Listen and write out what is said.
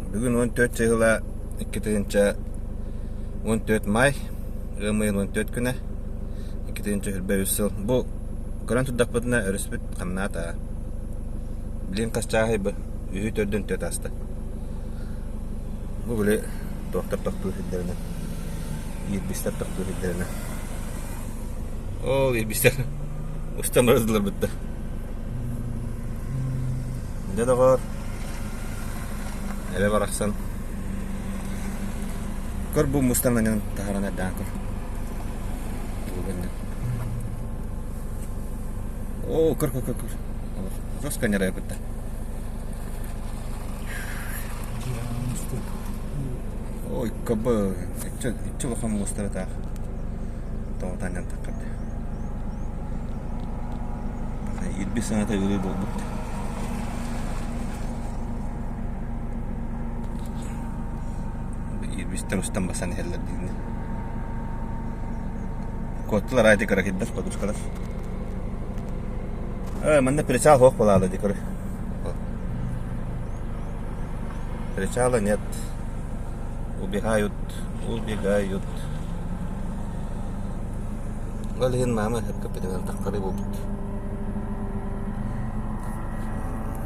Бүгүн 14 чыһыла 2014 май, ыам ыйын 14 күнэ, 2023 сыл. Бу көрөн турдахпытына өрүспүт хамнаата. Билигин хас чааһый бу? Үһү төрдүн төрт ааста. Бу били туохтар тохтуур сирдэринэн, иирбистэр тохтуур сирдэринэн. Ол иирбистэр устан барардылар бытта. Дьэ доҕоор, эбэ барахсан көр бу мустан анньан таһааран эрдэҕин көр. Оо, көр көр көр көр. Жестко ньарайбыттар. Ой, кабы, иччи иччи улахан муустара таах тоҕо анньан таххарда. Ирбис саҥата ыарыы буолбут. Ирбистэр устан басан иһэллэр диинэ. Куоттулар аайы кыракыйдар подушкалар. Э, манна причал суох буолаалы дии көрө. Причала нет. Убегают, убегают. Ол иһин маама сөпкө эппитин таххарыы буолбут.